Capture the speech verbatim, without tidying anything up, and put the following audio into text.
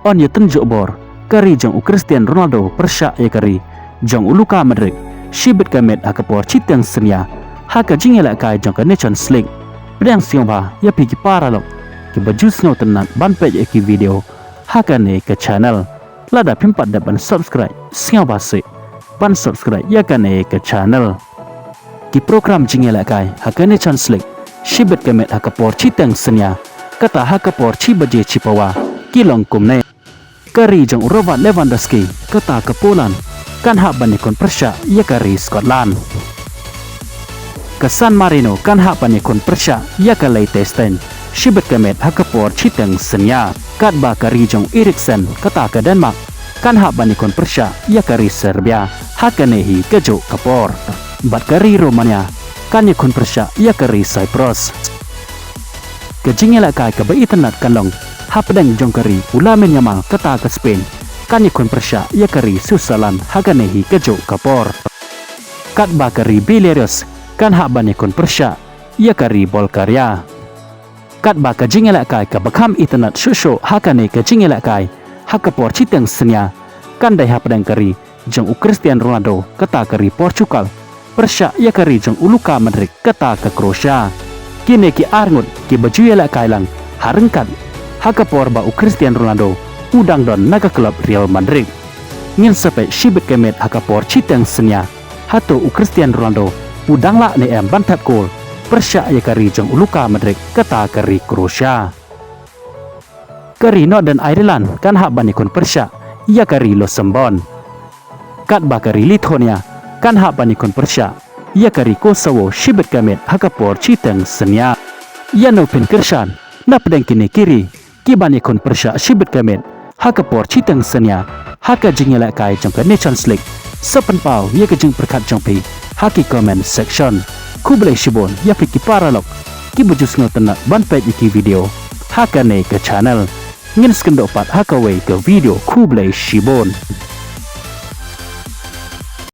Yn ïatynjuh bor, ka ri jong u Cristiano Ronaldo pyrshah ïa ka ri jong u Luka Modric shibit ka miet ha ka por shiteng synñia ha ka jingïalehkai jong ka Nations League. Pdiang sngewbha ïa phi ki paralok kiba ju sngewtynnat ban peit ïa ki video ha kane ka channel. Lada phim pat dep ban subscribe, sngewbha seh ban subscribe ïa kane ka channel. Ki program jingïalehkai ha ka Nations League shibit ka miet ha ka por shiteng synñia, kata ha ka por shi baje shi pawa, ki long kumne: ka ri jong u Robert Lewandowski, kata ka Poland, kan hap ban ïakhun pyrshah ïa ka ri Scotland. Ka San Marino kan hap ban ïakhun pyrshah ïa ka Liechtenstein shibit ka miet ha ka por shiteng synñia. Katba ka ri jong u Eriksen, kata ka Denmark, kan hap ban ïakhun pyrshah ïa ka ri Serbia ha kane hi kajuh ka por. Bad ka ri Romania kan ïakhun pyrshah ïa ka ri Cyprus. Ka jingïalehkai kaba itynnat kan long hapdeng jong ka ri, u Lamine Yamal, kata ka Spain, kan ïakhun pyrshah ïa ka ri Switzerland ha kane hi kajuh ka por. Katba ka ri Belarus kan hap ban ïakhun pyrshah ïa ka ri Bulgaria. Katba ka jingïalehkai kaba kham itynnat shuh shuh ha kane ka jingïalehkai ha ka por shiteng synñia kan dei hapdeng ka ri jong u Cristiano Ronaldo, kata ka ri Portugal, pyrshah ïa ka ri jong u Luka Modric, kata ka Croatia. Kine ki arngut kiba ju ïalehkai lang ha ryngkat ha ka por ba u Cristiano Ronaldo u dang don na ka club Real Madrid. Ngin sa peit shibit ka miet ha ka por shiteng synñia, hato u Cristiano Ronaldo u dang lah ne em ban thep kol pyrshah ïa ka ri jong u Luka Modric, kata ka ri Croatia. Ka ri Northern Ireland kan hap ban ïakhun pyrshah ïa ka ri Luxembourg. Katba ka ri Lithuania kan hap ban ïakhun pyrshah ïa ka ri Kosovo shibit ka miet ha ka por shiteng synñia. Ïa no phin kyrshan napdeng kine ki ri ki ban ïakhun pyrshah shibit ka miet ha ka por shiteng synñia ha ka jingïalehkai jong ka Nations League? Sa pynpaw ïa ka jingpyrkhat jong phi ha ki comment section. Khublei shibun ïa phi ki paralok kiba ju sngewtynnat ban peit ïa ki video ha kane ka channel. Ngin sa ïakynduh pat ha kawei ka video. Khublei shibun.